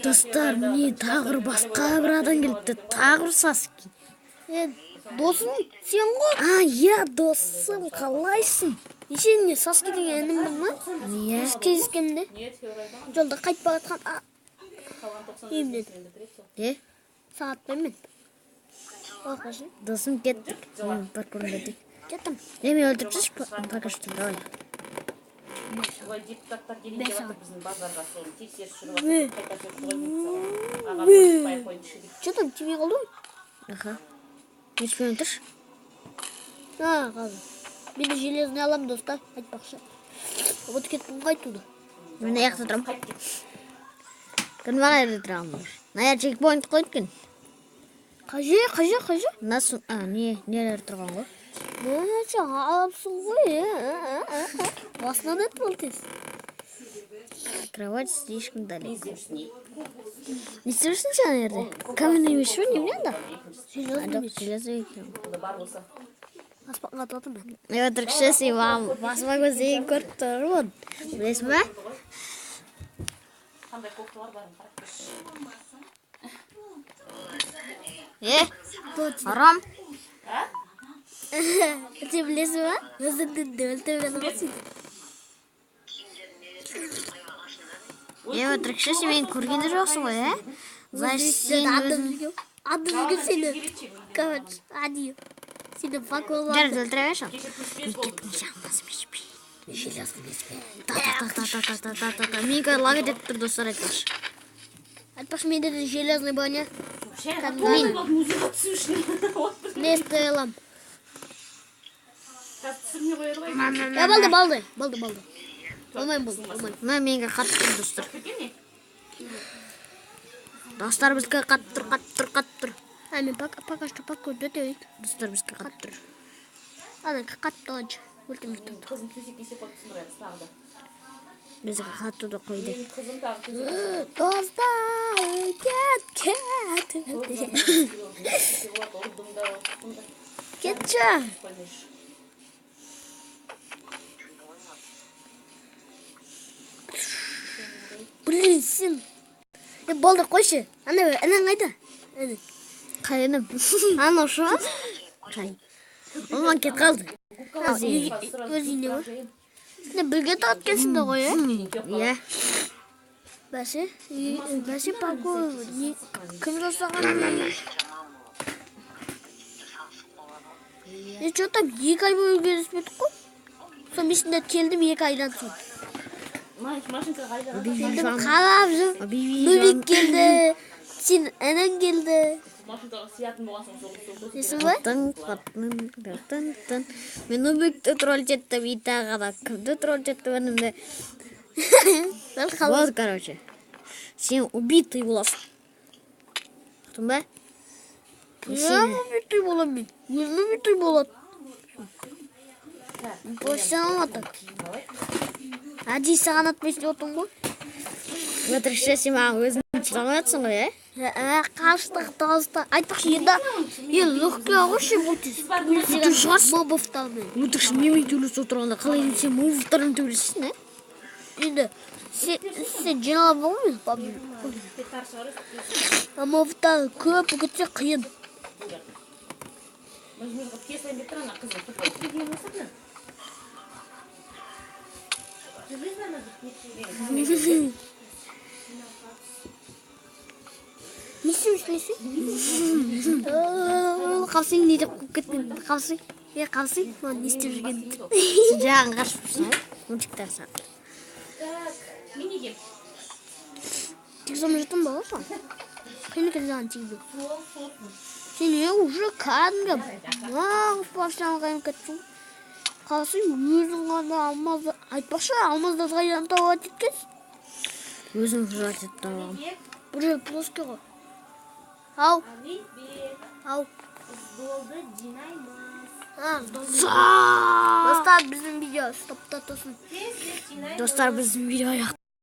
Достар, міне тағы бір басқа бір адам келіпті. Тағы бір Саски. Досым, сен ғой. А, иә, досым, қалайсың? Сен не, Саски деген інім бар ма? Иә. Біз кездескенде жолда қайтып бара жатқан үйімнен. Е, Сағатпен мен. Оқышы. Досым, кеттік. Мен паркурға кеттік. Кеттім. Е, мен өлтіріп тасташы пока что, давай. Олай депутаттар келейін деп жатыр біздің базарға, соны тексеріс жүріп Ө. жатыр, қайта сөз ғой дейді саған. Аға, қойып қойыңызшы дейді. Че там, тимей қалды ғой? Аха. Мечпен өлтірші. А, қазір. Мен де железный аламын, достар, айтпақшы. Вот кеттім қайтуды. Мен аяқта тұрамын. Кім мына жерде тұрамын. Мына жерде чекпоинт қойды екен. Қай жер, қай жер, қай жер? Мына а, не, нелер тұрған ғой. Мә, алыпсың ғой, е. Басынан өтіп ал тез. Кровать слишком далеко. Не іздеп жүрсің, не? Не істеп жүрсің сен ана жерде? Каменный меч пе, немене анда? Железный Жоқ, меч. железный екен. Онда бар болса. Аспанға атып жатырмын мен. Е, өтірікші, сен маған басыма көздеген көріп тұрмын. Білесің бе? Қандай кофталар барын қарап көрші. Е, арам. Сен білесің ба? Өзіңді де өлтіріп ғой сен. Е, өтірікші, сен мені көрген де жоқсың ғой, ә? Значит, сен Атып өзің... жүрген. Атып жүрген сені. Короче, әдейі. Сені паколады. Жарайды, өлтіре берші. Кеше түспес болды. Кеттің жалмасы мечпен. Железный мечпен. Та та та та та та та та та. Менікі лагать етіп тұр, достар, айтпақшы. Айтпақшы, менде де железный броня. Мен музейға түсу үшін. Не істей аламын? Қазір түсірмей қояды ғой. Е, болды, болды, болды, болды. Болмаймын, болды, болмаймын. Мына менікі қатып тұр, достар. Екен не? Достар, біздікі қатып тұр, қатып тұр, қатып тұр. А, мен пока что паркур өте. Достар, біздікі қатып тұр. Ана қатты алайыншы. Өлтірмей тұрды. Қызым төсекке істеп қойыпсың ғой тағы да. Біздікі қатуды қойды. Менің қызым тағы төсекке Достар, кет, кет. болады, ұрдым да, ұқтым да. Кетші. Қоймайшы. Блин, сен. Е, болды, қойшы. Ана, анаң қайда? Ана. Қай інім? Анау шы. Қай? Ол маған кетіп қалды. Өз үйіне ма? Сен бірге тұрады екенсіңдер ғой, е? Иә. Бәсе, бәсе паркур не кім жасаған? Е, че там 2 ай бойы кездеспедік қой. Сол мен сендер келдім 2 айдан соң. Машинка қайда? Келдім қарап жүр. Биби Нубик келді. Сен інің келді. Машинкаға сиятын болған соң сол сол. Есің ба? Тын, тын, тын, тын. Мен Нубикті тролль еттім, и тағы да кімді тролль еттім інімді. Бір қал. Вот, короче. Сен убитый боласың. Ұқтың ба? Мен убитый боламын мен. Өзім убитый болады. Профессионал так. Әдейі саған атпай істеп отырмын ғой. Өтірікші, сен маған өзің шығармай жатсың ғой, ә? Ә, қаштық достар. Айтпақшы, енді енді легкий қойшы бұл тез. Өтірік шығарсың. Мобовтармен. Өтірікші, менімен төбелесіп отырғанда қалай енді сен мобовтармен төбелесесің, ә? Енді сен жеңе аламын ғой мен. А мобовтар көп кетсе қиын. Мыж-мыж қылып кие салайын деп тұр ана қызым. Футбол деген болса мына. Железно ана деген. Не істеп жүрсің? Қапсың не деп қуып кеттің? Қапсың. Е, қапсың. Мына не істеп жүргенін. Сен жағын қашып тұрсың, ә? Мультиктар саған. Так, мен неге? Тигізе алмай жатырмын ба саған? Қиын екен саған тигізу. Сен е уже кәдімгі нағыз профессионалға айналып кеттің. Қаласың өзің ғана алмазды. Айтпақшы, алмазды қайдан тауып еткенсің? Өзім жрать етіп алғанмын. Бұл жер плоский ғой. Ау, ау. Столды жинаймыз. А, достар, біздің видео стоптатылсын. Тез тез жинаймыз. Достар, біздің видео аяқ